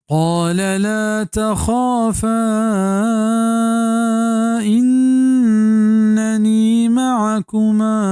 قال لا تخافا إنني معكما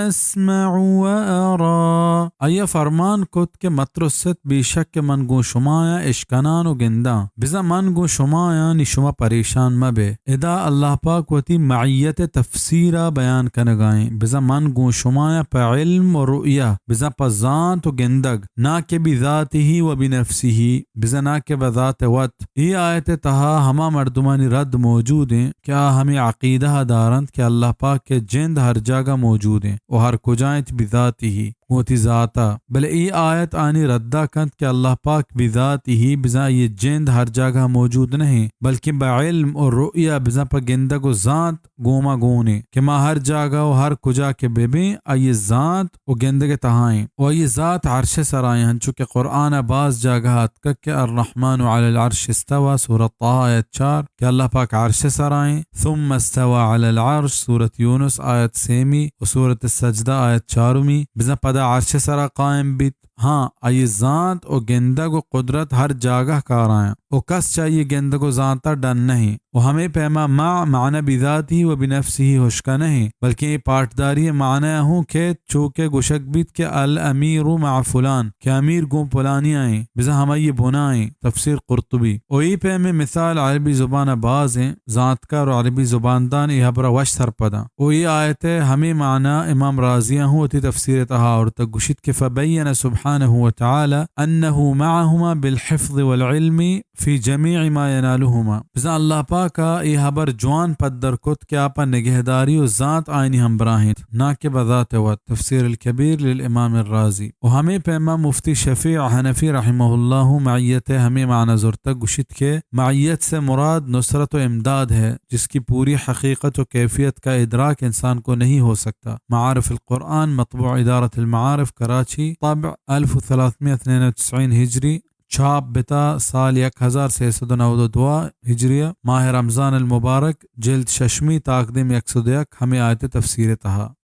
أسمع وأرى۔ آئی ءَ فرمان کت کہ مترست، بے شک کہ من گوں شمایاں اشکنان و گنداں۔ بزاں من گوں شمایاں، نی شما پریشان مہ بئے۔ ادا اللہ پاک وتی معیت ءِ تفسیر ءَ بیان کنگا ایں۔ بزاں من گوں شمایاں پہ علم و رؤیہ، بزاں پہ زانت و گندگ، نا کہ بذاتہ و بنفسہ، بزاں نا کہ بہ ذات وت۔ اے آیت ءِ تہا ہما مردمانی رد موجود ایں کہ آ ہمے عقیدہ ءَ دارنت کہ اللہ پاک ءِ جند ہر جاگہ موجود ایں و ہر کجا انت بذاتہ، گوں وتی ذات ءَ۔ بلے اے آیت آنی رد ءَ کنت کہ اللہ پاک بذاتہ، بزاں آئی ءِ جند ہر جاگہ موجود نہ ایں، بلکیں بہ علم و رؤیہ، بزاں پہ گندگ و زانت گوما گون ایں کہ ما ہر جاگہ و ہر کجا کہ بہ بیں، آئی ءِ زانت و گندگ ءِ تہا ایں و آئی ءِ ذات عرش ءِ سرا ایں، ہنچو کہ قرآن ءَ باز جاگہ ءَ اتکگ کہ الرحمن علی العرش استوى، سورۃ طٰہٰ آیت چار، کہ اللہ پاک عرش ءِ سرا ایں۔ ثم استوى علی العرش، سورۃ یونس آیت سیمی و سورۃ السجدہ آیت چارمی، بزاں پدا عرش ءِ سرا قائم بیت۔ ہاں، آئی ءِ زانت و گندگ و قدرت ہر جاگہ کارا ایں و کس چہ آئی ءِ گندگ و زانت ءَ ڈن نہ ایں۔ و ہمے پیما مع معنی بذاتہ و بنفسہ ہشکا نہ ایں، بلکیں اے پاٹداری ءِ معنی ءَ ہوں کیت، چو کہ گوشگ بیت کہ الامیر مع فلان، کہ امیر گوں پلانیا ایں، بزاں ہمائی ءِ بنا ایں۔ تفسیر قرطبی۔ و اے پیمیں مثال عربی زبان ءَ باز ایں، زانتکار و عربی زباندان اے ہبر ءَ وش سرپد آں۔ و اے آیت ءِ ہمے معنی امام رازی ءَ ہوں وتی تفسیر ءِ تہا آورتگ، گوشیت کہ فبین سبحانہ وتعالی انہ معہما بالحفظ والعلم فی جمیع ما ینالہما۔ بزاں اللہ پاک ءَ اے ہبر جوان پدر کت کہ آ پہ نگہداری و زانت آیانی ہمبراہ انت، نا کہ بہ ذات وت۔ تفسیر الکبیر للامام الرازی۔ و ہمے پیما مفتی شفیع حنفی رحمہ اللہ ہوں معیت ءِ ہمے معنی زرتگ، گوشیت کہ معیت سے مراد نصرت و امداد ہے، جس کی پوری حقیقت و کیفیت کا ادراک انسان کو نہیں ہو سکتا۔ معارف القرآن، مطبوع ادارت المعارف، کراچی، طبع الف و ثلاثمئة و اثنین و تسعین ہجری، چھاپ بتا سال یک ہزار سئے سد و نود و دو ہجریہ، ماہ رمضان المبارک، جلد ششمی، تاکدیم یک سد و یک، ہمے آیت ءِ تفسیر ءِ تہا۔